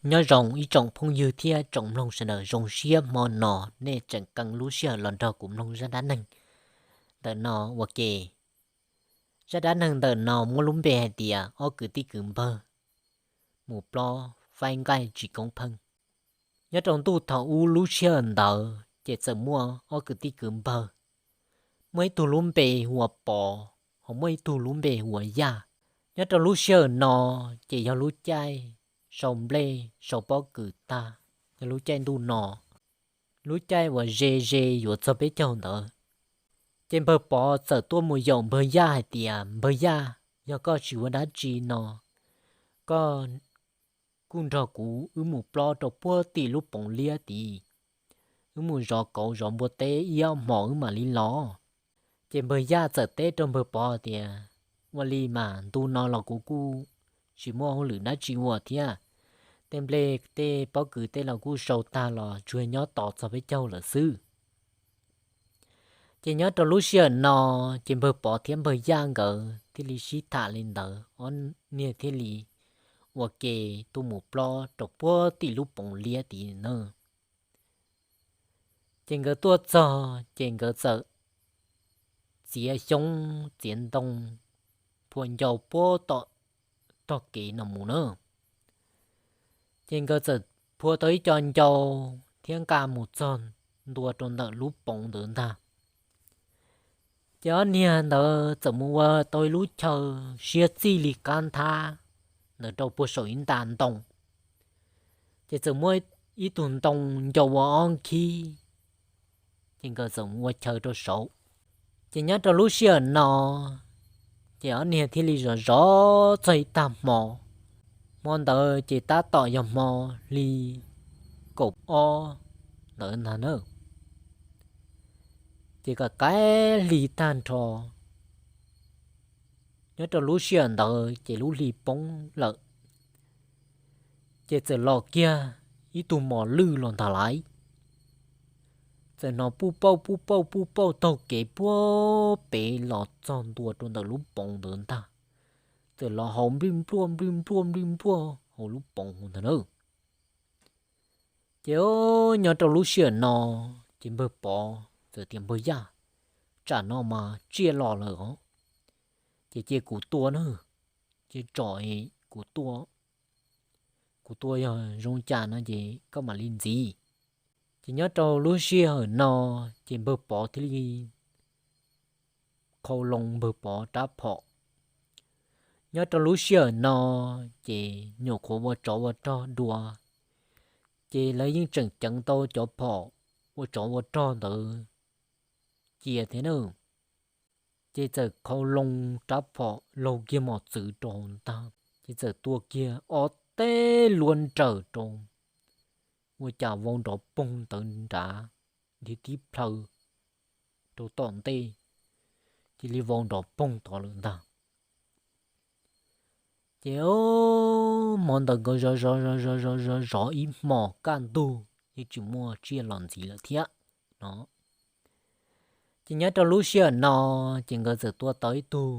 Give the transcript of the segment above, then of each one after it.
Nyob zoo ib tsoom phooj ywg thiab tsoom mloog sawv daws, zoo siab hmo no nej tseem kheev lub sij hawm los nrog kuv mloog zaj dab neeg ntawm no ua ke. Zaj dab neeg ntawm no muab lub npe hais tias ob kwv tij kwv npawg mus plob faib nqaij tsis koob pheej. Nyob rau ntuj thaum ub lub sij hawm ntawd ces txawm muaj ob kwv tij kwv npawg, muaj ib tug lub npe hu ua Pov, ho muaj ib tug lub npe hu ua Yaj. Nyob rau lub sij hawm no ces yog lub caij sau nplej sau pob kws tag, yog lub caij ntuj no, lub caij uas ze ze yuav txog peb caug ntawd. Ces npawg Pov txawm tuaj mus yaum npawg Yaj hais tias, Npawg Yaj, yog koj tsis ua dab tsi no, koj kuj nrog kuv wb mus plob rau puag tim lub poov liab tid, wb mus zov kauv zov npua teb ib ob hmos wb mam li los. Ces npawg Yaj txawm teb rau npawg Pov tias, Ua li mas ntu no los kuv kuj tsis muaj hauj lwm dab tsi ua thiab, tej nplej tej pob kws tej los kuj sau tag los tsuas nyob tos txog peb caug lawm xwb. Ces nyob rau lub sij hawm no ces npawg Pov thiab npawg Yaj nkawd thiaj li sib tham li ntawd, ob niag thiaj li ua ke tuaj mus plob rau puag tim lub poov liab tid na. Ces nkawd tuaj txog ces nkawd txawm txiav xyoob txiav ntoo phua ncau puag tom tog kev no mus na. Ces nkawd txawm phua tau ib co ncau thiab nqa mus txog ntua rau ntawm lub poov ntawd ntag. Ces ob niag ntawd txawm mus ua tau ib lub chaw siab txij li qab nthab ntawd rau puag saum ib nta ntoo. Ces txawm muab ib tug ntoo ncau ua ob nkhib, ces nkawd txawm mus ua chaw rau saud. Ces nyob rau lub sij hawm no ces ob niag thiaj li zov zov txog ib tag hmo. Hmo ntawd ces tab tom yog hmo hli kaum ob ntawd ntag na. Ces kaj qaib hli tag nrho, nyob rau lub sij hawm ntawd ces lub hli poob lawm, ces txawm los kiag ib tug mos lwj los ntag lauj. Txawm hnov puj pauj puj pauj puj pauj taug kev puag pem los txog ntua rau ntawm lub poov ntawd ntag. Txawm los haus nplij npluaj nplij npluaj nplij npluaj hauv lub poov ntag na. Ces nyob rau lub sij hawm no ces npawg Pov txawm tias, Npawg Yaj, tsam no mas tsiaj los lawm os, ces cia kuv tua na, cia tsom kuv tua, kuv tua yog zoo cas no ces koj mam li ntxiv. Ces nyob rau lub sij hawm no ces npawg Pov thiaj li qhau loo npawg Pov rab phom. Nyob rau lub sij hawm no ces nyuam qhuav ua tsov ua rog dua, ces lawv yeej tseem ceev tau cov phom ua tsov ua rog ntawd cia thiab na. Ces txawm qhau loo rab phom laug kiag mos txwv rau ntag, ces txawm tua kiag ob teg luaj nrawm rau, ua cas vau nrov poog ntawd nrad, nrhiav tib plhaw rau tom ntej, cia li vau nrov poog tod lawm ntag. Ces hmo ntawd nkawd zov zov zov zov zov zov zov ib hmos kaj ntug yeej tsis muaj tsiaj los ntxiv lawm thiab no. Ces nyob rau lub sij hawm no ces nkawd txawm tua tau ib tug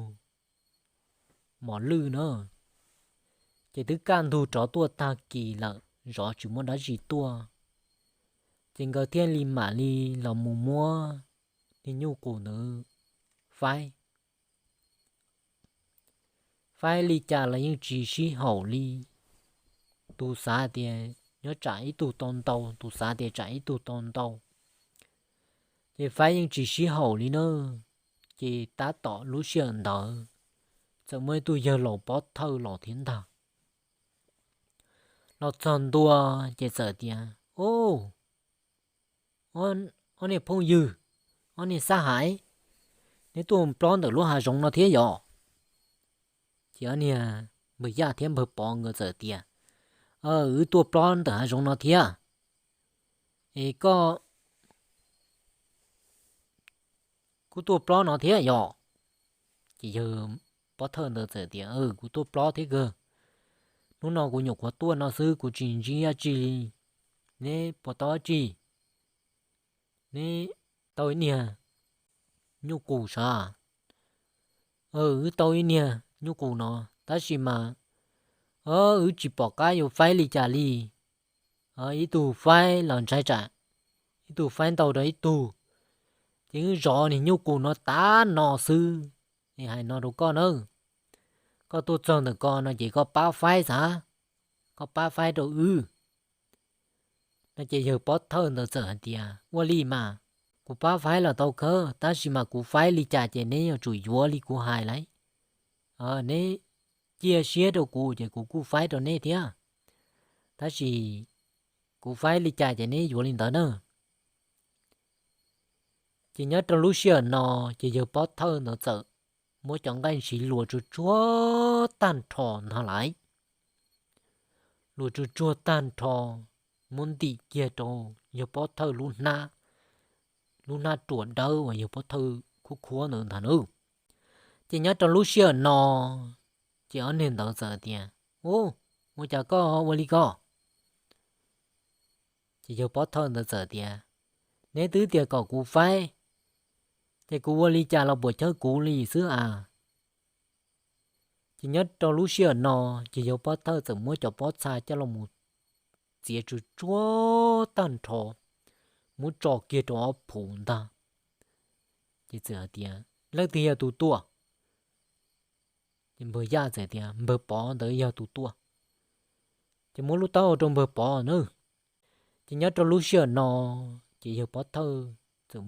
mos lwj na, ces twb kaj ntug rov tuaj tag kis lawm, zov tsis muaj dab tsi tuaj, ces nkawd thiaj li mam li los mus muab niag nyuj qus ntawd faib. Faib li cas los yeej tsis sib haum li. Tus xav tias nyob tsam ib tug tau ntau, tus xav tias tsam ib tug tau ntau, ces faib yeej tsis sib haum li na. Ces tab tom lub sij hawm ntawd txawm muaj ib tug yawg laus pob thawj los thiab ntag. Los txog ntua ces txawm tias, Ob niag phooj ywg, ob niag xab haiv, neb tuaj plob ntawm lub hav zoov no thiab yom? Ces ob niag npawg Yaj thiab npawg Pov nkawd txawm tias, Wb tuaj plob ntawm hav zoov no thiab. Es koj kuj tuaj plob no thiab yom? Ces yawg pob thawj ntawd txawm tias, Kuv tuaj plob thiab kawg. Hnub no kuv nyuam qhuav tuaj no xwb, kuv tsis ntsib dab tsi li. Neb puas tau dab tsi? Neb tau ib niag nyuj qus sav? Wb tau ib niag nyuj qus no, tab sis mas wb tsis pom qab yuav faib li cas li. ib tug faib los ntshai tsam ib tug faib ntau rau ib tug, ces wb zov niag nyuj qus no tas no xwb. Es hais no rau koj na, koj tuaj txog ntawm ko no ces koj pab faib xav, koj pab faib rau wb. No ces yawg pov thawj ntawd txawm hais tias, ua li mas, kuv pab faib los tau khawb, tab sis mas kuv faib li cas ces neb yuav tsum yuav li kuv hais lauj. Neb cia siab rau kuv ces kuv kuj faib rau neb thiab, tab sis kuv faib li cas ces neb yuav li ntawd na. Ces nyob rau lub sij hawm no, ces yawg pov thawj ntawd txawm muab cov nqaij ntshiv luas tsuag tsuag tag nrho ntag lauj. Luas tsuag tsuag tag nrho, muab ntim kiag rau yawg pov thawj lub hnab, lub hnab ruam dawb uas yawg pov thawj khuab khuab ntawd ntag na. Ces nyob rau lub sij hawm no, ces ob niag ntawd txawm tias, u, ua cas koj ua li ko? Ces yawg pov thawj ntawd txawm tias, neb twb tias kom kuv faib, ces kuv ua li cas los puas chawb kuv li xwb as. Ces nyob rau lub sij hawm no, ces yawg pov thawj txawm muab cov pob txha coj los mus txiav tsuag tsuag tag nrho, muab tso kiag rau ob phuv ntag. Ces txawm hais tias, leej twg yog tus tua? Ces npawg Yaj txawm tias npawg Pov ntawd yog tus tua. Ces muab lub taub hau rau npawg Pov na. Ces nyob rau lub sij hawm no, ces yawg pov thawj txawm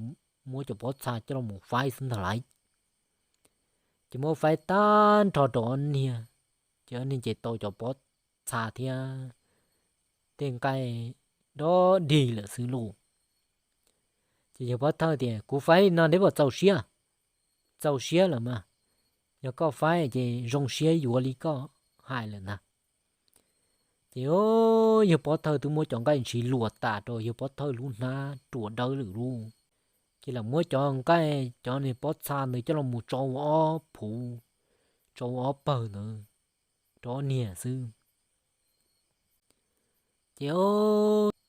muab cov pob txha coj los faib xwb ntag lauj. Ces muab faib tag nrho rau ob niag, ces ob niag ces tau cov pob txha thiab tej nqaij dob dig lawm xwb lauj. Ces yawg pov thawj tias, kuv faib li no neb puas txaus siab? Txaus siab lawm mas, yog koj faib ces zoo siab yuav li koj hais lawm ntag. Ces yawg pov thawj twb muab cov nqaij ntshiv luas tas rau yawg pov thawj lub hnab ruam dawb lawm lauj. Ces lawv muab cov nqaij cov niag pob txha ntawd coj los mus tso ua ob phuv, tso ua ob pawg ntawd rau ob niag xwb. Ces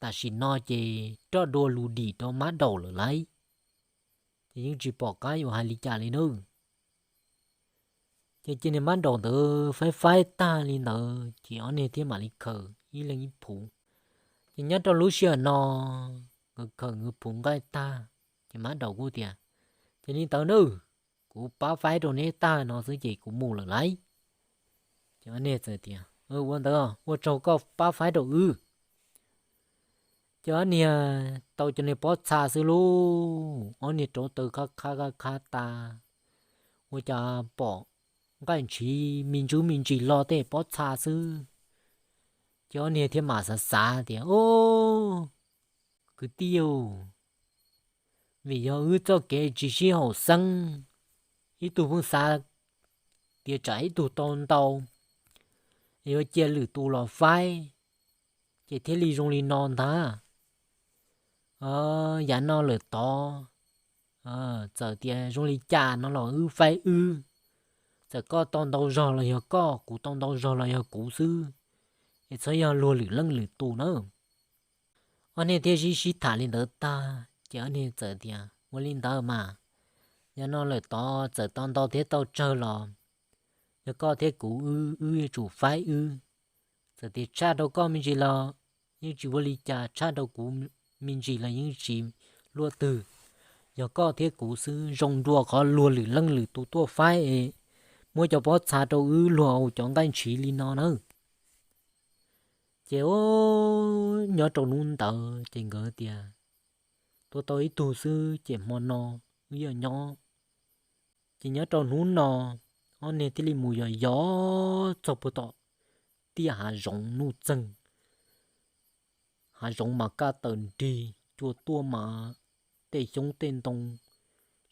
tam sim no ces roj dua lus dim rau mab daum lawm lauj. Ces yeej tsis pom qab yuav hais li cas li na. Ces cia niag mab daum ntawd faib faib tag li ntawd ces ob niag thiaj mam li khaws ib leeg ib phuv. Ces nyob rau lub sij hawm no, nkawd khaws nkawd phuv nqaij tag, ces mab daum kuj tias, ces li ntawd na, kuv pab faib rau neb tag no xwb ces kuv mus lawm lauj. Ces ob niag txawm tias, ua ntawd ua tsaug koj pab faib rau wb. Ces ob niag tau cov niag pob txha xwb lauj, ob niag rauv taws qab qab qab qab tas, ua cas pom nqaij ntshiv me ntsis me ntsis lo tej pob txha xwb. Ces ob niag thiaj mam xav xav tias, o, kwv tij, vim yog wb txoj kev tsis sib haum xeeb, ib tug pheej xav tias tsam ib tug tau ntau, yuav cia lwm tus los faib, ces thiaj li zoo li no ntag. Yav no lawm tod, txawm tias zoo li cas no los wb faib wb, txawm koj tau ntau zog los yog koj, kuv tau ntau zog los yog kuv xwb, es txhob yog luag lwm leej lwm tus na. Ob niag thiaj sib sib tham li ntawd tag ces ob niag txawm tias, ua li ntawd mas, yav no lawm tod txawm tau ntau thiab tau tsawg los yog koj thiab kuv wb, wb yuav tsum faib wb. Txawm tias tshaj rau koj me ntsis los yeej tsis ua li cas, tshaj rau kuv me ntsis los yeej tsis luaj twg. Yog koj thiab kuv xwb, zoo dua qhov luag lwm leej lwm tus tuaj faib es muab cov pob txha rau wb luag haus cov nqaij ntshiv li no na. Ces nyob rau hnub ntawd ces nkawd tias, tua tau ib tug xwb ces hmo no wb yuav nyob. Ces nyob rau hnub no, ob niag thiaj li mus yos yos txog puag tom tiaj hav zoov nuj txeeg. Hav zoov mas kaj taws nrig, cua tuaj mas tej xyoob tej ntoo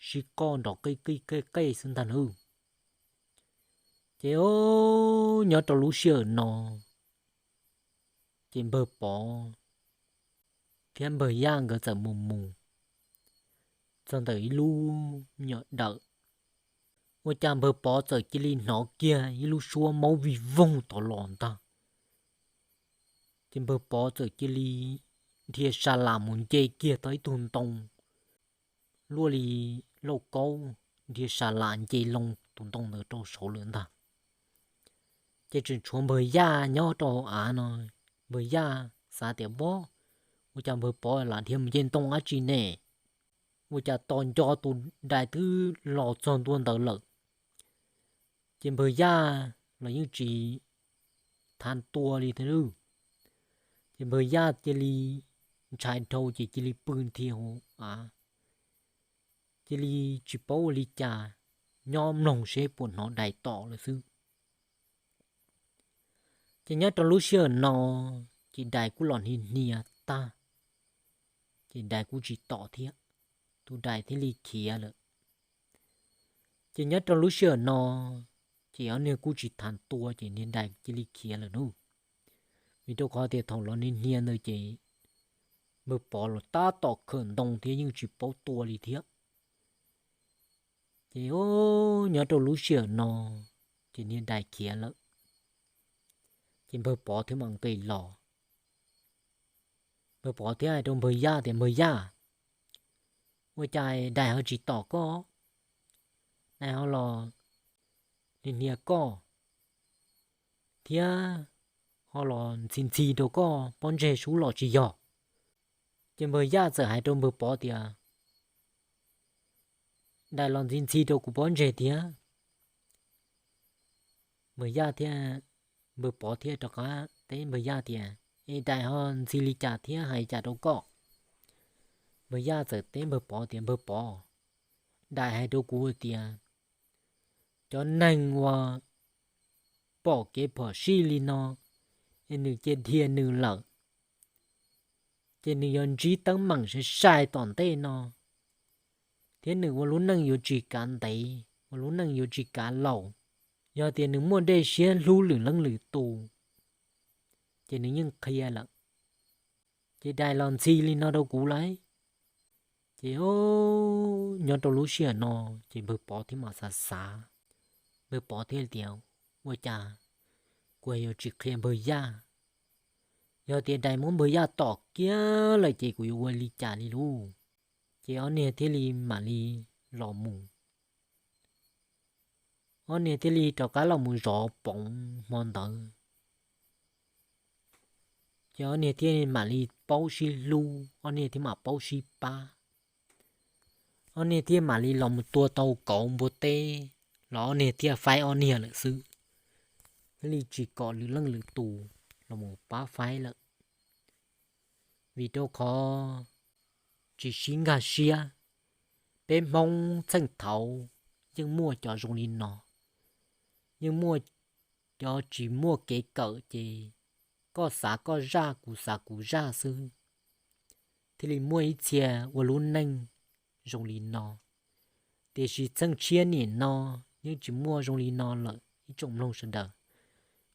sib qoj nrov qij qij qej qej xwb ntag nawb. Ces nyob rau lub sij hawm no, ces npawg Pov thiab npawg Yaj nkawd txawm mus mus txog ntawm ib lub me nyuam dawm, ua cas npawg Pov txawm cia li hnov kiag ib lub suab maub vig voog tod los ntag. Ces npawg Pov txawm cia li dhia sa las mus nce kiag tau ib tug ntoo luaj li lauj kaub, dhia sa las nce loo tus ntoo ntawd rau saud lawm ntag. Ces tseem tshuav npawg Yaj nyob rau hauv av no, npawg Yaj xav tias, Pob, ua cas npawg Pov lam dhia mus nce ntoo dab tsi ne? Ua cas tos nco tus dais twb los txog ntua ntawd lawm. Ces npawg Yaj los yeej tsis thav tua li thiab. Ces npawg Yaj cia li ntshai dhau ces cia li pw nthi hauv av, cia li tsis paub ua li cas, nyob mloog seb puas hnov dais tom lawm xwb. Ces nyob rau lub sij hawm no ces dais kuj los hnia hnia tag, ces dais kuj tsis tom thiab, tus dais thiaj li khiav lawm. Ces nyob rau lub sij hawm no ces ob niag kuj tsis thav tua ces niag dais cia li khiav lawm nawb. Vim rau qhov tias thaum los hnia hnia ntawd ces npawg Pov los tab tom khawm ntoo thiab yeej tsis paub tua li thiab. Ces nyob rau lub sij hawm no ces niag dais khiav lawm, ces npawg Pov thiaj mam nqis los. Npawg Pov thiaj hais rau npawg Yaj tias, Npawg Yaj, ua cas dais ho tsis tom koj? Dais ho los hnia hnia koj thiab ho los ntxhi ntxhi rau koj pob ntseg sub los tsis yog? Ces npawg Yaj txawm hais rau npawg Pov tias, Dais los ntxhi ntxhi rau kuv pob ntseg thiab. Npawg Yaj thiab, npawg Pov thiaj rov qab teb npawg Yaj tias, Es dais ho ntxhi li cas thiab hais cas rau koj? Npawg Yaj txawm teb npawg Pov tias, Npawg Pov, dais hais rau kuv tias cov neeg uas pom kev phom sij li no es nws cia dhia nws lawm, ces nws yuav ntsib teeb meem sai sai tom ntej no, thiab nws ua lub neej yuav tsis kav ntev, ua lub neej yuav tsis kav laus. Yog tias nws muaj dej siab hlub lwm leej lwm tus, ces nws yeej qhia lawm. Ces dais los ntxhi li no rau kuv lauj. Ces nyob rau lub sij hawm no ces npawg Pov thiaj mam xav xav, npawg Pov thiaj tias, Ua cas kuv yuav tsis qhia npawg Yaj? Yog tias dais muab npawg Yaj tom kiag lawm ces kuv yuav ua li cas li lauj? Ces ob niag thiaj li mam li los mus, ob niag thiaj li rov qab los mus zov poov hmo ntawd. Ces ob niag thiaj mam li paub sib hlub, ob niag thiaj mam paub sib pab. Ob niag thiaj mam li los mus tua tau kauv npua teb, los ob niag thiaj faib ob niag lawm xwb. Thiaj li tsis kom lwm leej lwm tus los mus pab faib lawm. Vim rau qhov tsis sib nkag siab, peb Hmoob txheej thaud yeej muaj cov zoo li no, yeej muaj cov tsis muaj kev kawm ces koj xav koj zaj, kuv xav kuv zaj xwb, thiaj li muaj ib txhia ua lub neej zoo li no. Tiam sis txheej tshiab nim no yeej tsis muaj zoo li no lawm ib tsoom mloog sawv daws,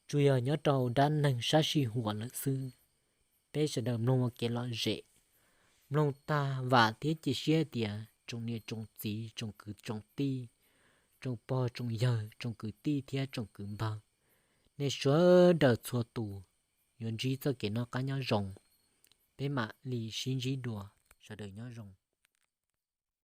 tsuas yog nyob rau dab neeg sab sij huam lawm xwb. Peb sawv daws mloog ua kev lom zem, mloog tag vam thiab cia siab tias tsoom niam tsoom txiv, tsoom kwv tsoom tij, tsoom pog tsoom yawg, tsoom kwv tij thiab tsoom kwv npawg, nej sawv daws txhua tus yuav ntsib txoj kev noj qab nyob zoo. Peb mam li sib ntsib dua, sawv daws nyob zoo.